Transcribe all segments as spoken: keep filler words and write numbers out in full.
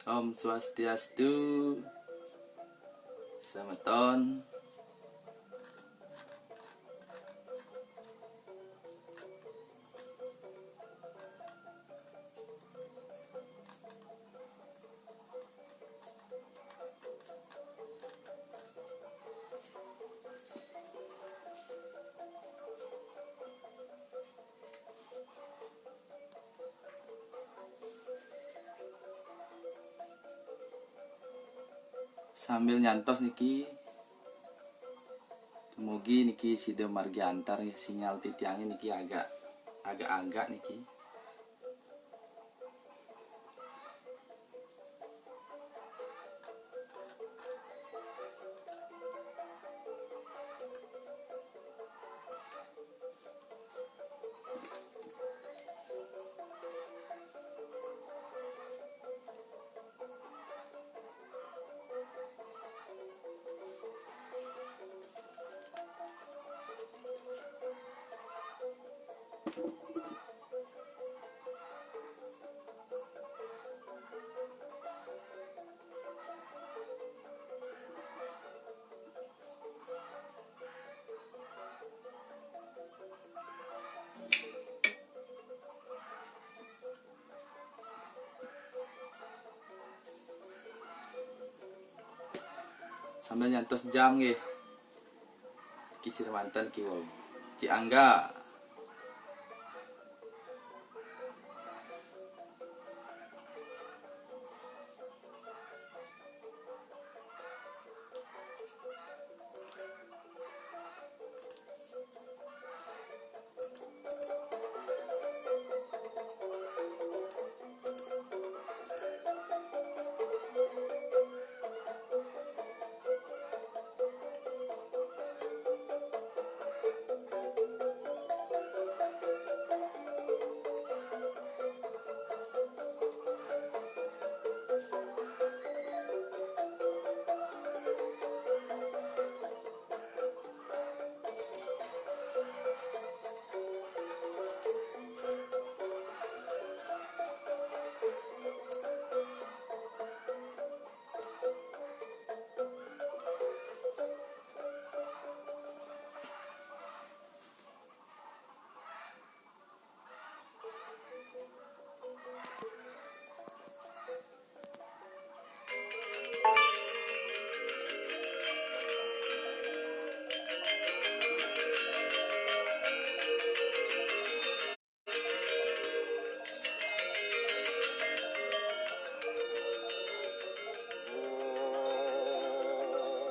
Om Swastiastu, semeton. Sambil nyantos niki, dumugi niki sida margi antar nggih, sinyal titiange niki agak, agak-agak niki. Sambil nyantos jam nggih. Ki sira manten ki wau. Cik Angga.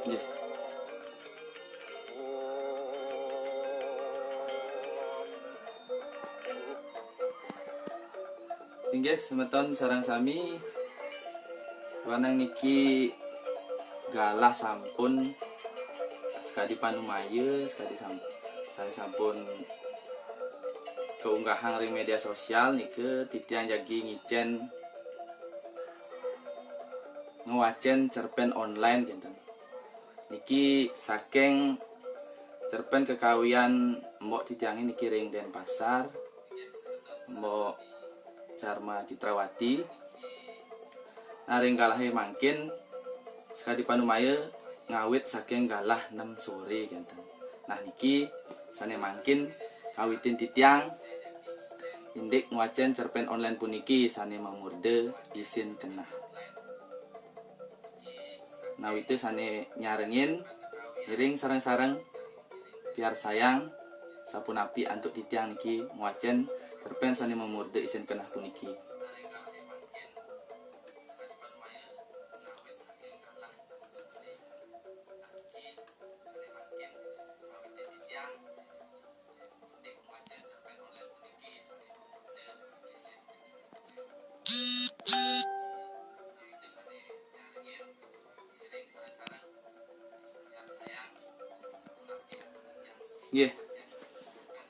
Nggih. Inggih, semeton sareng sami, waneng niki galah sampun sakadi panumaya, sakadi sam-, sampun kaunggahang ring media sosial nika, titiang jagi ngicen ngwacen cerpen online kinten. Niki saking cerpen kekawian mbok titiange niki ring Denpasar, Mbok Charma Citrawati. Nah, ring galahe mangkin sakadi panumaya ngawit saking galah nem sore kinten. Nah, niki sane mangkin kawitin titiang indik ngwacen cerpen online puniki sane mamurda Isin Keneh. Nawita sane nyarengin, ngiring sareng-sareng piarsayang sapunapi antuk titiang niki ngwacen cerpen sane mamurda Isin Keneh puniki. Nggih.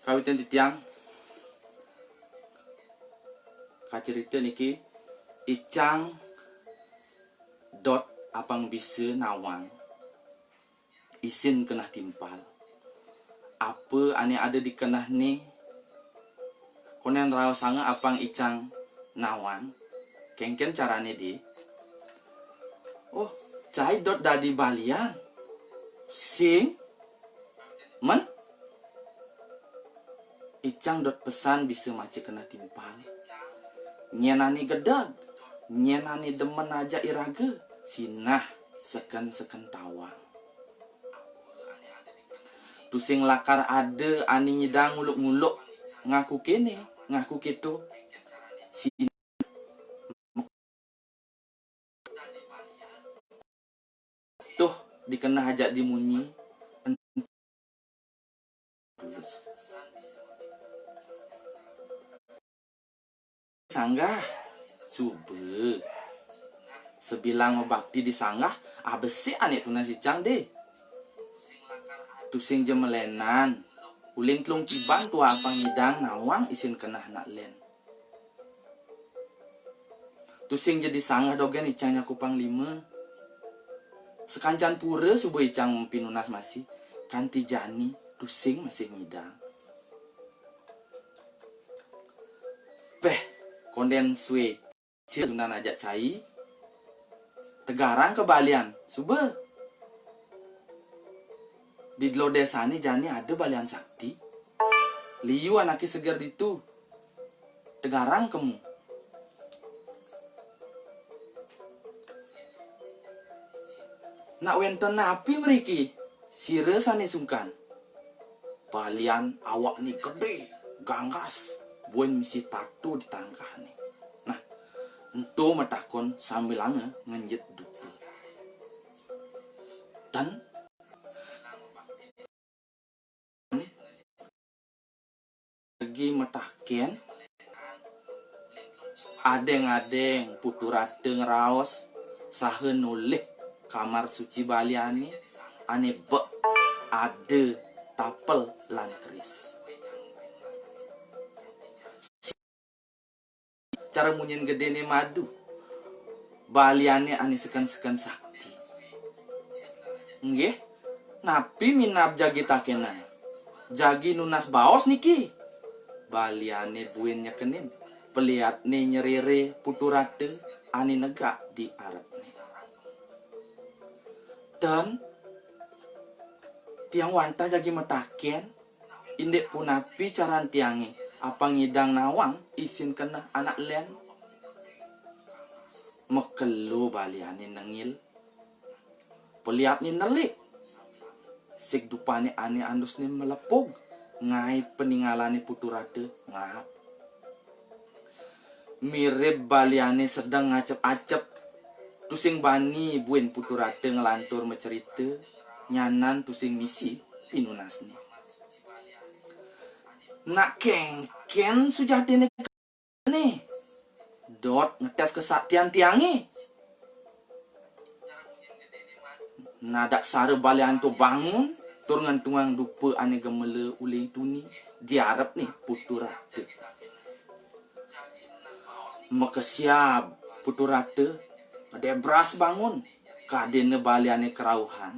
Kawitin titiang kacerita niki, icang dot apang bisa nawang isin keneh timpal. Apa ane ada di keneh ne, konden raosanga apang icang nawang. Kengken carane, di? Oh, cai dot dadi balian. Sing. Men. Icang dot pesan bisa maca keneh timpal. Nyén ané gedeg, nyén ané demen ajak iraga, sinah seken-seken tawang. Tusing lakar ada ané nyidang nguluk-nguluk, ngaku kéné, ngaku kéto. Sinah tuh dikeneh ajak dimunyi. Sanggah, suba. Sabilang mabakti di sanggah, abesik ané tunas icang dé. Tusing ja malénan, uling telung tiban tuah apang nyidang nawang isin keneh anak lén. Tusing ja di sanggah dogén icang nyaku panglima. Sakancan pura suba icang mapinunas masih, kanti jani tusing masih nyidang. Péh, kondén suéca sunan ajak cai. Tegarang ka balian, suba. Di delo désané jani ada balian sakti. Liu anaké seger ditu. Tegarang kemu. Nak wénten napi mriki? Sira sané sungkan. Balian awakné gedé, ganggas, buin misi tato di tangkahné. Nah, ento matakon sambilanga ngenjit dupa. Tan Lagi mataken, adeng-adeng Putu Rata ngraos saha nolih kamar suci baliane ane bek ada tapel lan keris. Cara munyin gedene madu, baliane ane seken-seken sakti. Nggih, napi minab jagi takenan? Jagi nunas baos niki. Baliane buin nyekenin, peliatne nyerere Putu Rata ane negak di arepne. Ten, tiang wantah jagi mataken, indik punapi caran tiange apang ngidang nawang isin keneh anak len? Makelo baliane nengil. Peliatne nelik. Sig dupane ane andusne melepug, ngae peningalane Putu Rata ngap. Mirib baliane sedeng ngacep-acep, tusing bani buin Putu Rata nglantur macerita, nyanan tusing misi pinunasne. Nak kengken sujatine ne, dot ngetes kesaktian tiange. Nadaksara balian to bangun, tur ngentungang dupa ane gemela uli tuni di arepne Putu Rata. Makesiab Putu Rata, ngedebras bangun, kadena baliane kerauhan.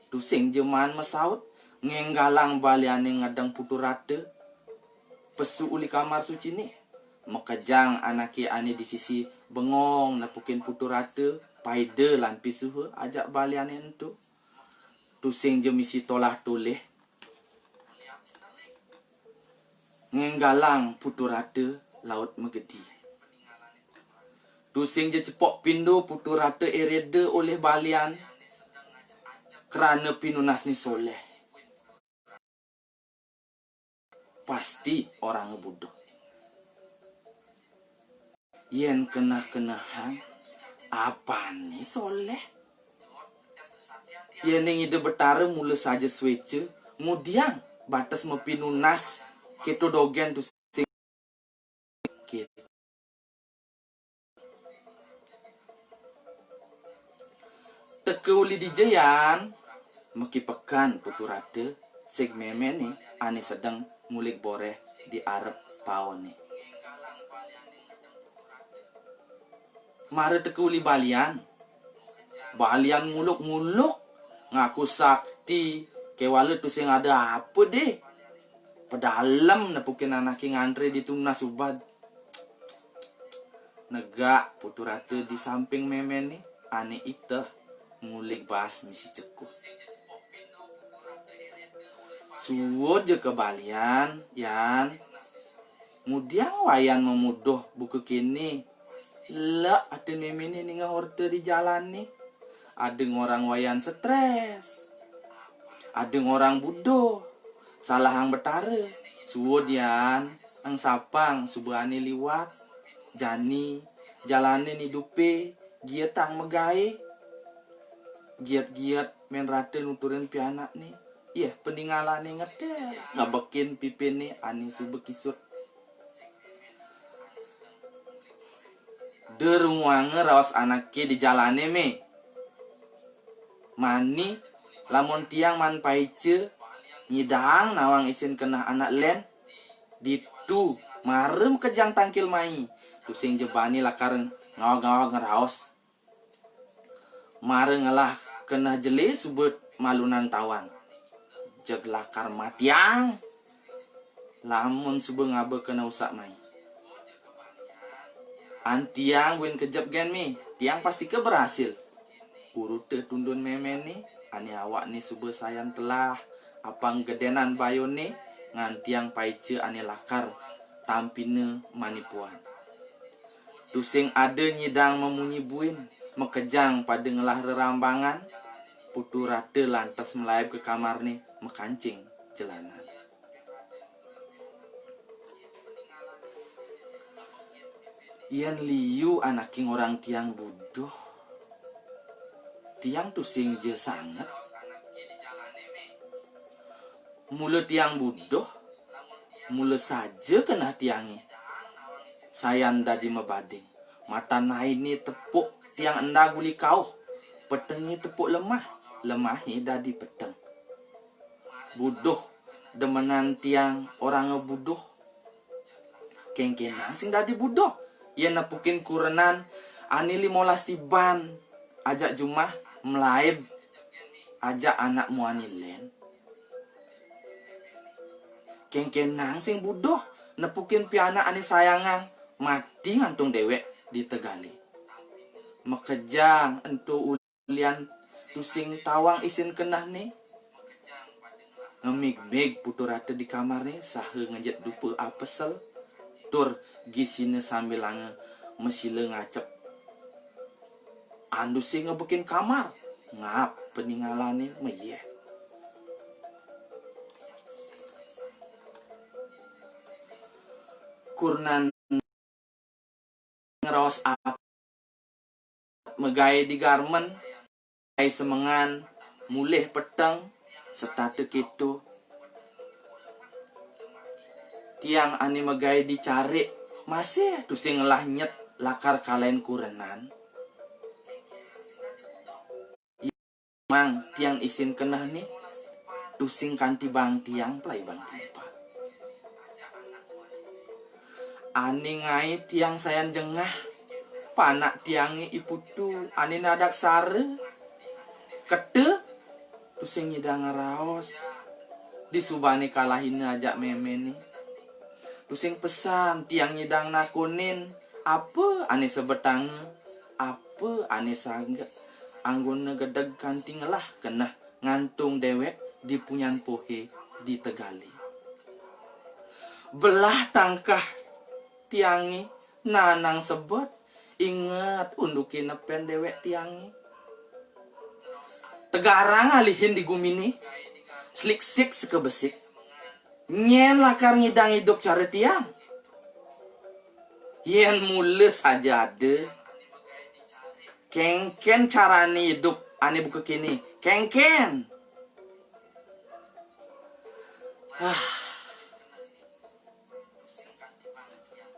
Tusing ja maan masaut, ngenggalang baliane ngedeng Putu Rata, pesu uli kamar sucine. Makejang anake ane di sisi bengong nepukin Putu Rata, paida lan pisuha ajak baliane ento. Tusing ja misi tolah toleh. Ngenggalang Putu Rata laut magedi. Tusing ja cepok pindo Putu Rata ireda olih balian krana pinunasne soleh. Pasti orang buduh. Yen keneh-kenehan, apane soleh? Yening Ida Betara mula saja sueca, ngudiang bates mapinunas, keto dogen tusing. Teka uli dija yan, makipekan Putu Rata, sig memene ane sedeng ngulig boreh di arep paone. Mara teka uli balian, balian nguluk-nguluk, ngaku sakti, kewala tusing ada apa deh. Pedalem nepukin anake ngantre di tunas ubad. Negak Putu Rata di samping memene. ané iteh ngulik baas misi cekuh. Suud ja kebalian, Yan. Ngudiang Wayan mamuduh buka kéné. Lek até méméné ningeh orta di jalané. Ada ngorang Wayan stres. Ada ngorang buduh. Salahang Betara. Suud Yan, eng sapang suba ané liwat. Jani, jalanin idupé, gietang magaé. Giet-giet mén rata nuturin pianakné. Yéh, peningalané ngetél, ngebekin pipiné ané suba kisut. Da runguanga raos anaké di jalané, Mé. Mani, lamun tiang maan paica, nyidang nawang isin keneh anak lén, ditu mara makejang tangkil mai, tusing ja bani lakar ngawag-ngawag ngraos. Mara ngelah keneh jelé suba malunan tawang. Jeg lakar matiang. Lamun suba ngaba keneh usak mai. An tiang buin kejep gén, Mé, tiang pastika berhasil. Uruta tundun méméné, ané awakné suba sayan telah, apang gedénan bayoné, ngan tiang paica ané lakar tampina manipuan. Tusing ada nyidang mamunyi buin, makejang pada ngelah rerambangan, Putu Rata lantas malaib ka kamarné, makancing jelanan. Yén liu anaké ngorang tiang buduh, tiang tusing ja sanget. Mula tiang buduh, mula saja keneh tiangé. Sayan dadi mabading. Matan ainé tepuk tiang endag uli kauh. Petengé tepuk lemah, lemahé dadi peteng. Buduh, demenan tiang oranga buduh. Kéngkénang sing dadi buduh. Yén nepukin kurenan ané limolas tiban, ajak jumah malaib ajak anak muani lén. Kéngkénang sing buduh, nepukin pianak ané sayangang, mati ngantung déwék di tegalé. Makejang ento ulian tusing tawang isin kenehné. Ngemig-mig Putu Rata di kamarné, saha ngejet dupa apesel, tur gisina sambilanga masila ngacep. Andusi ngebekin kamar, ngap peningalané mayéh. Kurnan ngraos ap-, magaé di garmen, ai semengan, mulih peteng, setata kéto. Tiang ané magaé di carik, masih tusing ngelah nyet lakar kalahin kurenan. Mang, tiang isin kenehné, tusing kanti baang tiang, pelai baang timpal. Ané ngaé tiang sayan jengah, panak tiangé i Putu, ané nadaksara. Keta, tusing nyidang ngraos. Disubané kalahina ajak méméné. Tusing pesan tiang nyidang nakonin, apa ané sebetanga, apa ané saget, anggona gedeg kanti ngelah keneh ngantung déwék di punyan pohé di tegalé. Belah tangkah tiangé nanang sebet, inget unduké nepen déwék tiangé. Tegarang alihin di guminé, sliksik sekebesik. Nyén lakar ngidang idup cara tiang? Yén mula saja ada, kénkén carané idup ané buka kéné? Kénkén? Ah.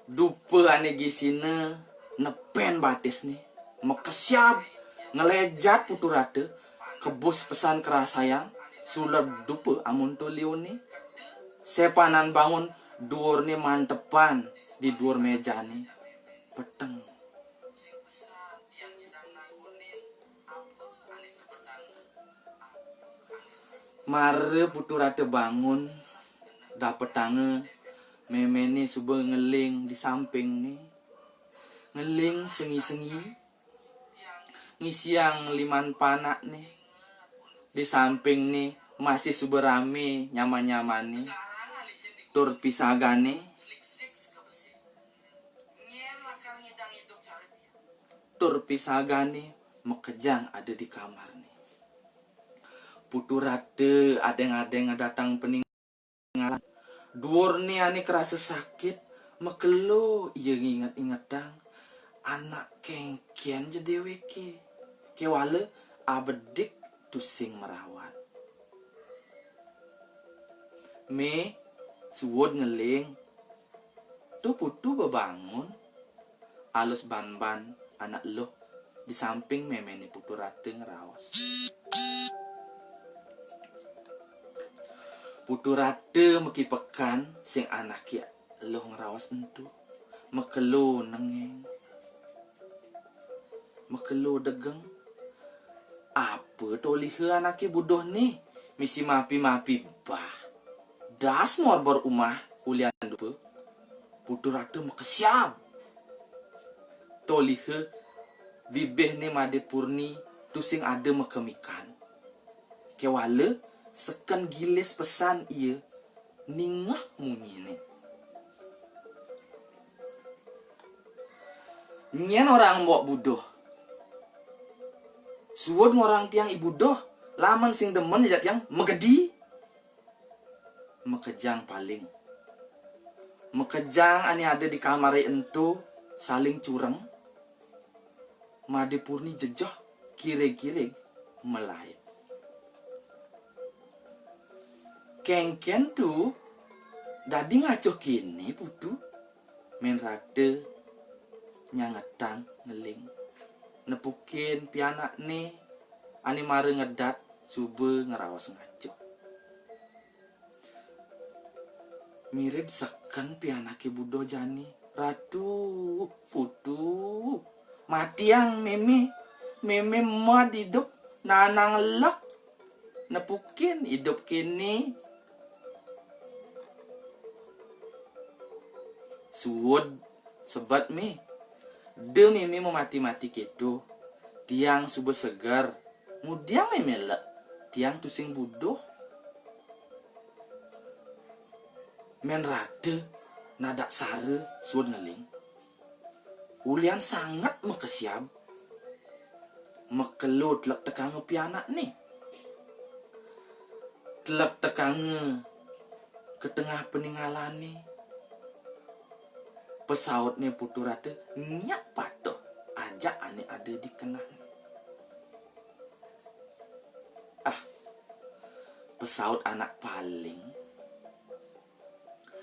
Dupa ané gisina nepen batisné, makesiab, ngelejat Putu Rata, kebus pesan kerasayang, suled dupa amonto liunné. Sepanan bangun, duurné mantepan di duur méjané. Peteng. Mara Putu Rata bangun, dapetanga méméné suba ngeling di sampingné. Ngeling sengi-sengi. ngisiang liman panakne. Di sampingne masih suba rame nyaman-nyamanne. Tur pisagane, tur pisagane makejang ada di kamarne. Putu Rata adeng-adeng datang pening- Duurne ane krasa sakit, makelo ia nginget-ingetang anak kengken ja deweke. Kewala abedik tusing merawat. "Me, suud ngeling. Tu putu bebangun," alus banban anak luh di samping memene Putu Rata ngraos. Putu Rata makipekan sing anake luh ngraos ento, makelo nengeng, makelo degeng. Apa toliha anake buduh ne misi mapi-mapi bah. Das morbor umah ulian dupa. Putu Rata makesiab. Toliha bibihne Made Purni tusing ada makemikan. Kewala seken gilis pesan ia ningeh munyine. Nyen orang mbok buduh. Suud ngorang tiang i buduh, lamun sing demen ajak tiang magedi. Makejang paling. Makejang ane ada di kamare ento saling cureng. Made Purni jejeh kirig-kirig malaib. Kengken tu dadi ngacuh kene, Putu. Men Rata nyangetang ngeling. Nepukin pianakne ane mara ngedat suba ngraos ngacuh. Mirib seken pianake buduh jani. Ratu, Putu, matiang meme, meme mad idup nanang lek. Nepukin idup kene. Suud sebet me. Da meme mamati-mati keto. Tiang suba seger. Ngudiang meme lek. Tiang tusing buduh. Men Rata nadak sara suud ngeling. Ulian sanget makesiab. Makelo telektekanga pianakne. Telektekanga ka tengah paningalane. Pesautne Putu Rata nyak patuh ajak ane ada di kenahne. Ah, pesaut anak paling.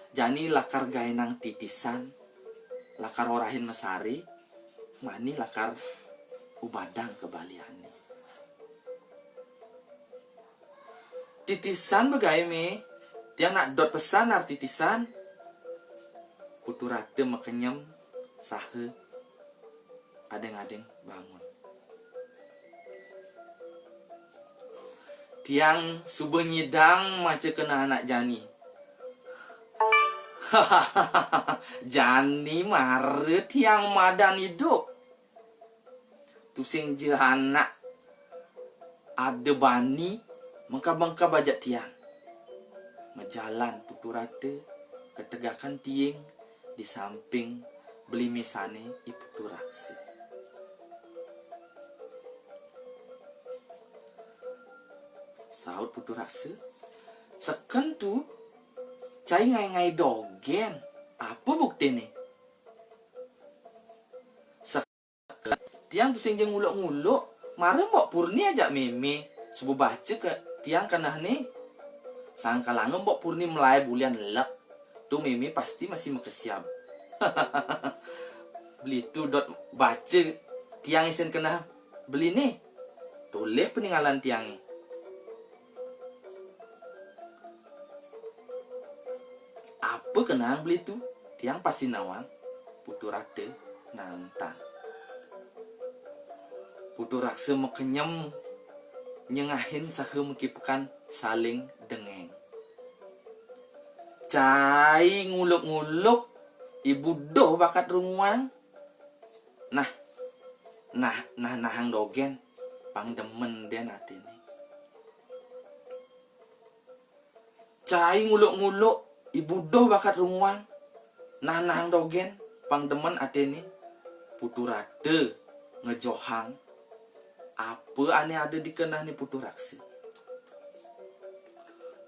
Jani lakar gaenang titisan, lakar orahin masari, mani lakar ubadang ka baliane. Titisan begae me, tiang nak dot pesan ar titisan. Putu Rata makenyem saha adeng-adeng bangun. Tiang suba nyidang maca keneh anak jani. Jani mara tiang madan idup. Tusing ja anak ada bani mengkab-mengkab ajak tiang. Majalan Putu Rata ketegakan tiing di samping beli mesane I Putu Raksa. Saut Putu Raksa, "Seken tu cai ngae-ngae dogen. Apa buktine?" Tiang tusing ja nguluk-nguluk, mara Mbok Purni ajak meme suba baca ka tiang kenehne. Sangkalanga Mbok Purni malaib ulian lek, tu meme pasti masih makesiab. Beli tu dot baca tiang isin keneh beline. Tolih paningalan tiange. Apa kenang beli tu? Tiang pasti nawang. Putu Rata nantang. Putu Raksa makenyem nyengahin saha mengkipekan saling dengeng. Cai nguluk-nguluk, ibu doh bakat runguang. Nah, Nah, nah, nahang dogén, pang demen dén aténé. Cai nguluk-nguluk, i buduh bakat runguang, nah, nahang dogén, pang demen aténé. Putu Rata ngejohang apa ané ada di kenehné Putu Raksa.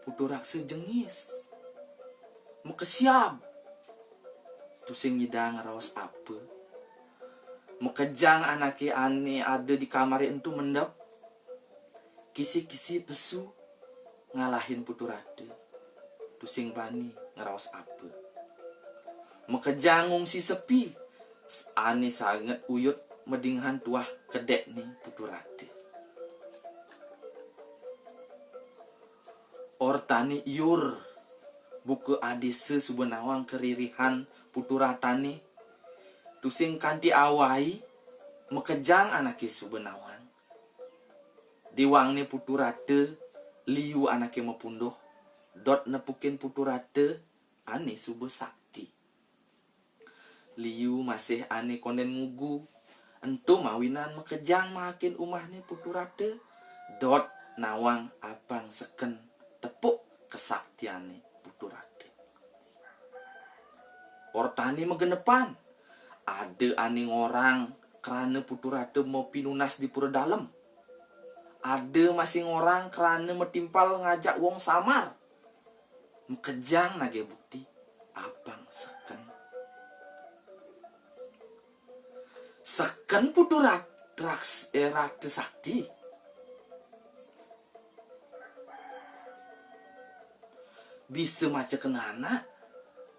Putu Raksa jengis. Makesiab. Tusing nyidang raos apa. Makejang anaké ané ada di kamaré ento mendep. Kisi-kisi pesu ngalahin Putu Rata. Tusing bani ngraos apa. Makejang ngungsi sepi. Ané sanget uyut madingehang tuah kedékné Putu Rata. Ortané iur, buka adésa suba nawang karirihan Putu Ratané. Tusing kanti awai, makejang anaké suba nawang. Diwangné Putu Rata, liu anaké mapunduh, dot nepukin Putu Rata, ané suba sakti. Liu masih ané kondén ngugu, ento mawinan makejang maakin umahné Putu Rata, dot nawang apang seken tepuk kesaktiané Putu Rata. Ortané magenepan, ada ané ngorang krana Putu Rata mapinunas di pura dalem. Ada masih ngorang krana matimpal ngajak wong samar. Makejang nagih bukti, apang seken. Seken Putu Rat-, Raks-, eh, Rata Sakti. Bisa maca keneh anak,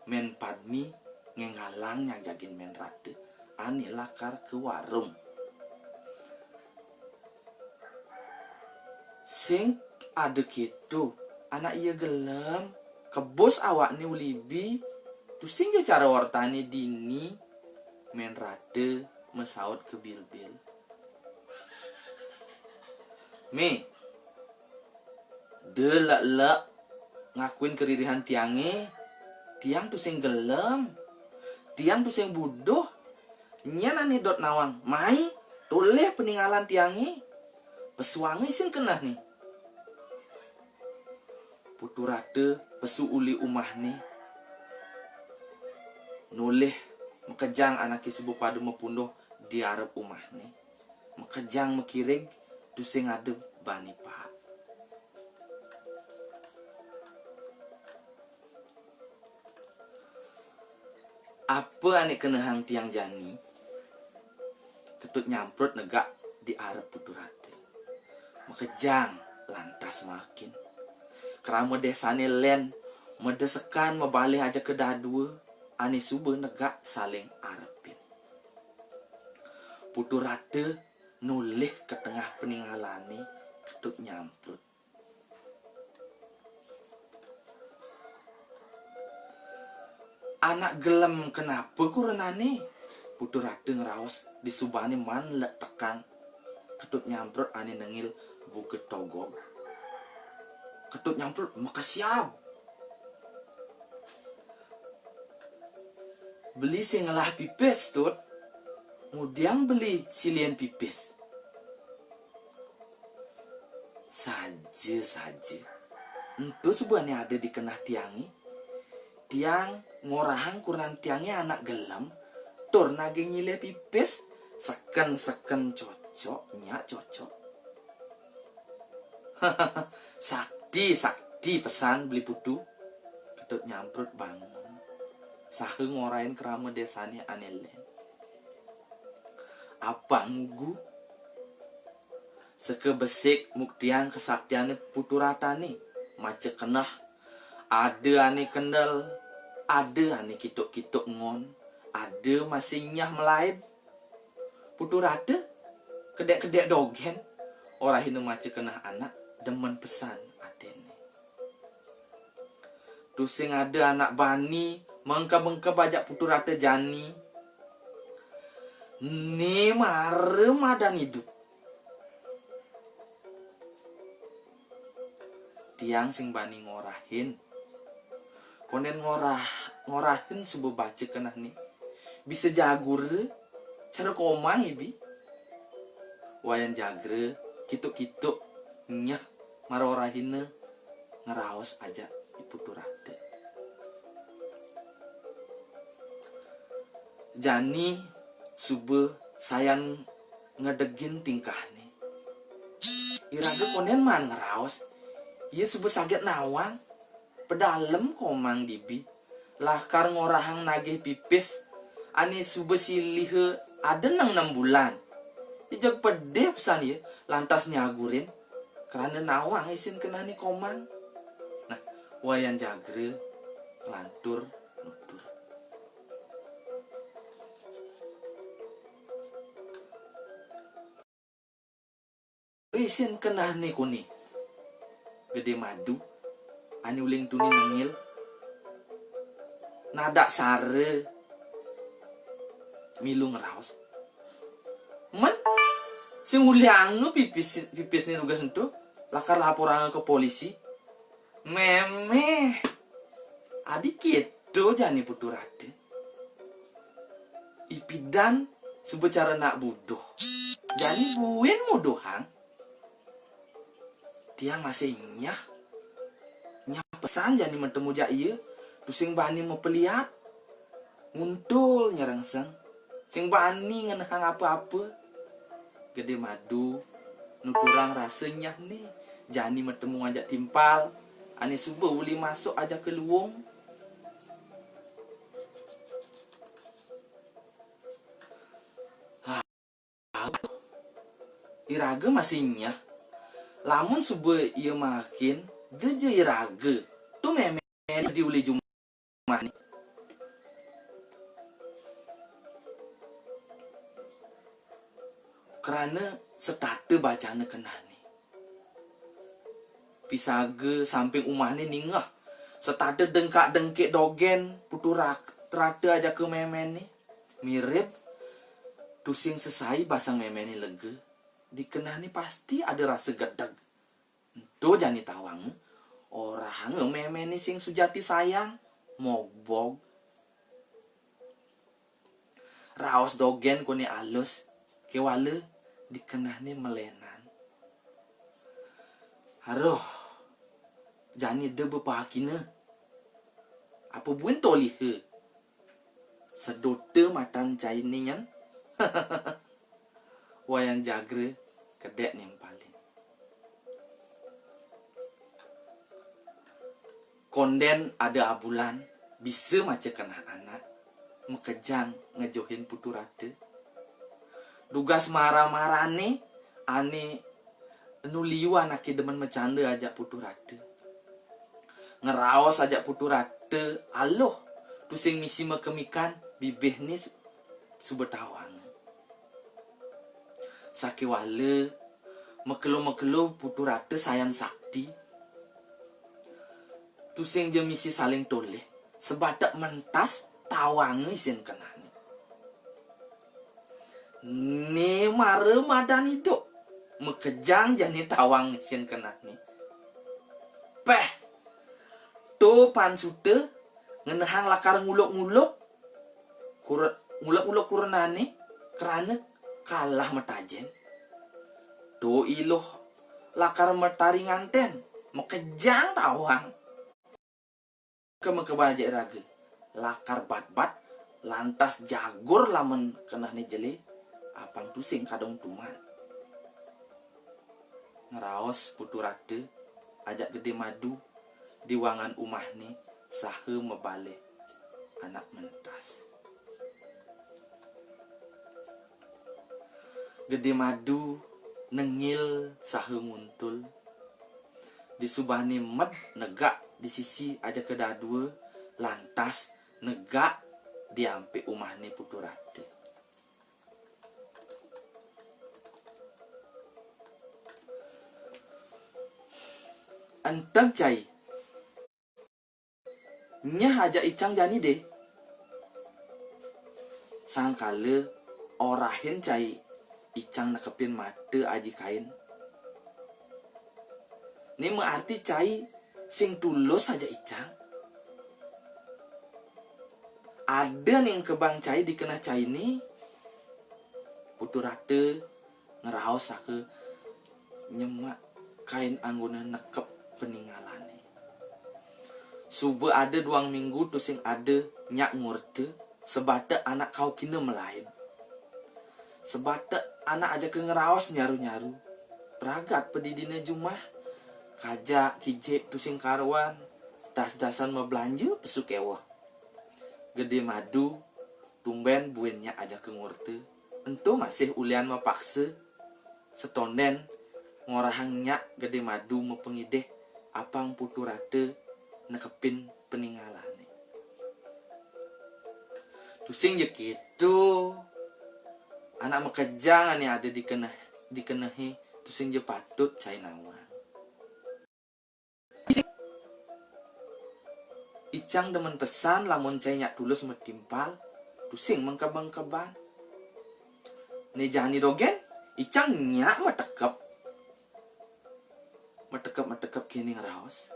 Mén Padmi ngénggalang nyang jagin Mén Rata, ané lakar ka warung. Sing ada kéto, anak ia gelem, kebus awakné uli ibi, tusing ja cara ortané dini, Mén Rata masaut ka bilbil. Mé, da lek-lek ngakuin karirihan tiangé, tiang tusing gelem, tiang tusing buduh, nyén ané dot nawang, mai, tolih paningalan tiangé, pesuanga sing kenehné. Putu Rata pesu uli umahné. Nolih makejang anaké suba pada mapunduh di arep umahné. Makejang makirig, tusing ada bani paek. Apa ané kenehang tiang jani? Ketut Nyamprut negak di arep Putu Rata. Makejang lantas maakin. Krama désané lén, madesekan mabalih ajaka dadua, ané suba negak saling arepin. Putu Rata nolih ka tengah paningalané Ketut Nyamprut. Anak gelem kenapa kurenané? Putu Rata ngraos disubané maan lek tekang Ketut Nyamprut ané nengil buka togog. Ketut Nyamprut makesiab. Beli sing ngelah pipis, Tut. Ngudiang beli silian pipis. Saja, saja. Ento suba ané ada di keneh tiangé. Tiang ngorahang kurenan tiangé anak gelem, tur nagih nyilih pipis, seken-seken cocok, nyak cocok. Sakti, sakti pesan Beli Putu. Ketut Nyamprut bangun. Saha ngorahin krama désané ané lén. Apang ngugu. Seka besik muktiang kasaktiané Putu Ratané. Maca keneh. Ada ané kendel, ada ané kituk-kituk ngon, ada masih nyah malaib. Putu Rata, kedék-kedék dogén, orahina maca keneh anak, demen pesan atiné. Tusing ada anak bani, mengkeb-engkeb ajak Putu Rata jani. Né mara madan idup. Tiang sing bani ngorahin. Kondén ngorah, ngorahin suba baca kenehné. Bisa jagur, cara komang ibi. Wayan Jagra kituk-kituk nyeh mara orahina ngraos ajak I Putu Rata. Jani suba sayan ngedegin tingkahne. Iraga konden maan ngraos, ia suba saget nawang. Pedalem Komang dibi lakar ngorahang nagih pipis ane suba siliha ada nang nem bulan. Ijeg pedih pesan ia lantas nyagurin krana nawang isin kenehne Komang. Nah, Wayan Jagra nglantur nutur. Isin kenehne kone. Gede Madu ane uling tuni nengil nadak sara milu ngraos. Men, sing ulianga pipis, pipisne dugas ento, lakar laporanga ka polisi. Memeh. Adi keto jani Putu Rata. Ipidan suba cara nak buduh. Jani buin muduhang. Tiang masih nyah. Nyah pesan jani matemu jak ia. Tusing bani mapeliat. Nguntul nyerengseng. Sing bani ngenehang apa-apa. Gede Madu nuturang rasa nyahne jani matemu ngajak timpal ane suba uli masuk ajaka luung. Iraga masih nyah. Lamun suba ia makin, deja iraga. Tu meme di uli jumahne. Krana setata bacana kenehne. Pisaga samping umahne ningeh. Setata dengkak-dengkik dogen, Putu Ra-, Rata ajaka memene. Mirib tusing sesai basang memene lega. Di kenehne pasti ada rasa gedeg. Ento jani tawanga, orahanga memene sing sujati sayang, mogbog. Raos dogen kone alus, kewala di kenehne melenan. Aruh, jani da bepakina. Apa buin toliha? Seduta matan caine nyen. Wayan Jagra kedek nimpalin. Konden ada abulan bisa maca keneh anak, makejang ngejohin Putu Rata. Dugas mara-marane ane enu liu anake demen macanda ajak Putu Rata. Ngeraos ajak Putu Rata aluh, tusing misi makemikan bibihne su-, suba tawanga. Sakewala makelo-makelo Putu Rata sayan sakti. Tusing ja misi saling tolih, sebatek mentas tawanga isin kenehne. Ne mara madan idup, makejang jani tawang isin kenehne. Peh, to pansuta ngenehang lakar nguluk-nguluk, kure-, nguluk-nguluk kurenane, krana kalah matajen. To iluh lakar matari nganten, makejang tawang. Ke makebajak raga, lakar bat-bat, lantas jagur lamun kenehne jele, apang tusing kadung tuman. Ngeraos Putu Rata ajak Gede Madu di wangan umahne saha mabalih anak mentas. Gede Madu nengil saha nguntul. Disubane med negak di sisi ajaka dadua, lantas negak di ampik umahne Putu Rata. Enteg cai. Nyeh ajak icang jani de. Sangkala orahin cai icang nekepin mata aji kain. Ni maarti cai sing tulus ajak icang. Ada ning kebang cai dikeneh cai ni. Putu Rata ngraos saha nyemak kain anggona nekep paningalané. Suba ada duang minggu tusing ada nyak ngorta, sabatek anak kaukina malaib. Sabatek anak ajaka ngraos nyaru-nyaru. Ragat padidina jumah, kajak kijik tusing karuan, das-dasan mablanja pesu kéweh. Gedé Madu tumbén buin nyak ajaka ngorta. Ento masih ulian mapaksa. Satondén ngorahang nyak Gedé Madu mapangidih apang Putu Rata nekepin paningalané. Tusing ja kéto, anak makejang ané ada di keneh, di kenehé tusing ja patut cai nawang. Icang demen pesan lamun cai nyak Tulus matimpal, tusing mengkeb-mengkeban. Né jani dogén, icang nyak matekep. Matekep-matekep kéné ngraos.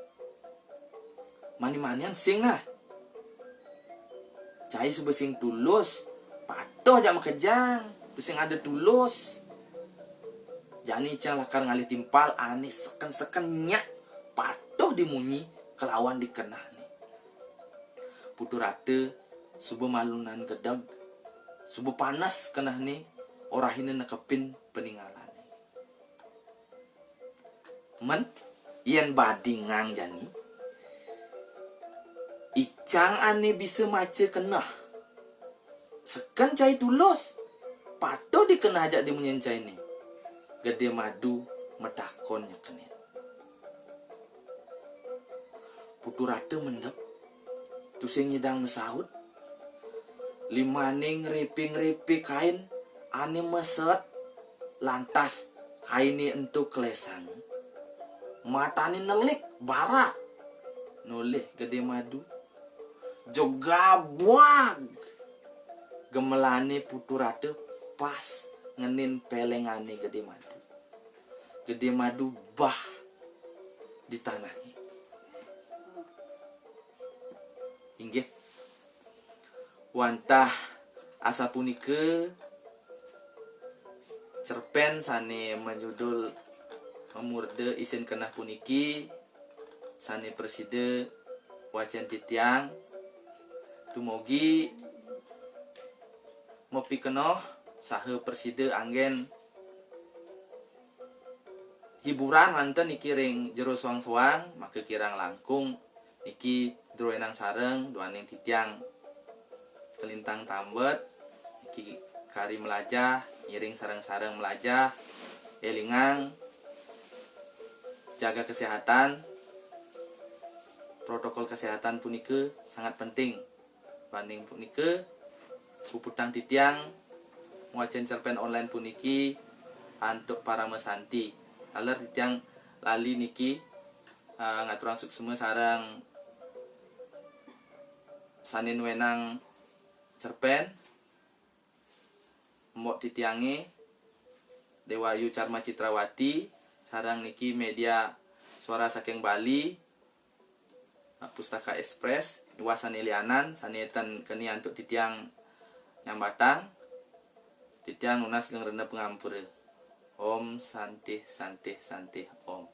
Mani-manian sing nah. Cai suba sing Tulus, patuh ajak makejang, tusing ada Tulus. Jani icang lakar ngalih timpal ané seken-seken nyak patuh di munyi kalawan di kenehné. Putu Rata suba malunan gedeg, suba panes kenehné, orahina nekepin paningalané. Men, yén badingang jani, icang ané bisa maca keneh. Seken cai Tulus, patuh di keneh ajak di munyin cainé. Gedé Madu matakon nyekenin. Putu Rata mendep, tusing nyidang masaut. Limané ngripi-ngripi kain ané meset, lantas kainé ento klesanga. Matané nelik, barak. Nolih Gedé Madu. Jegabag! Gemelané Putu Rata pas ngenin pelengané Gedé Madu. Gedé Madu bah di tanahé. Inggih. Wantah asapunika cerpén sané majudul Mamurda Isin Keneh puniki sané prasida wacén titiang. Dumugi mapikenoh saha prasida anggén hiburan manten niki ring jero soang-soang, maka kirang langkung niki druénang sareng duaning titiang kalintang tambet, niki kari mlajah, ngiring sareng-sareng mlajah, élingang jaga kesehatan, protokol kesehatan punika sangat penting. Duaning punika, puputang titiang ngwacén cerpén online puniki antuk parama santi. Taler titiang lali niki, eh, ngaturang suksma sareng sané nuénang cerpén, mbok titiangé, Déwa Ayu Carma Citrawati, sareng niki média Suara Saking Bali, Pustaka Express, miwah sané lianan, sané ten keni antuk titiang nyambatang, titiang nunas geng rena pangampura. Om Santih, Santih, Santih, Om.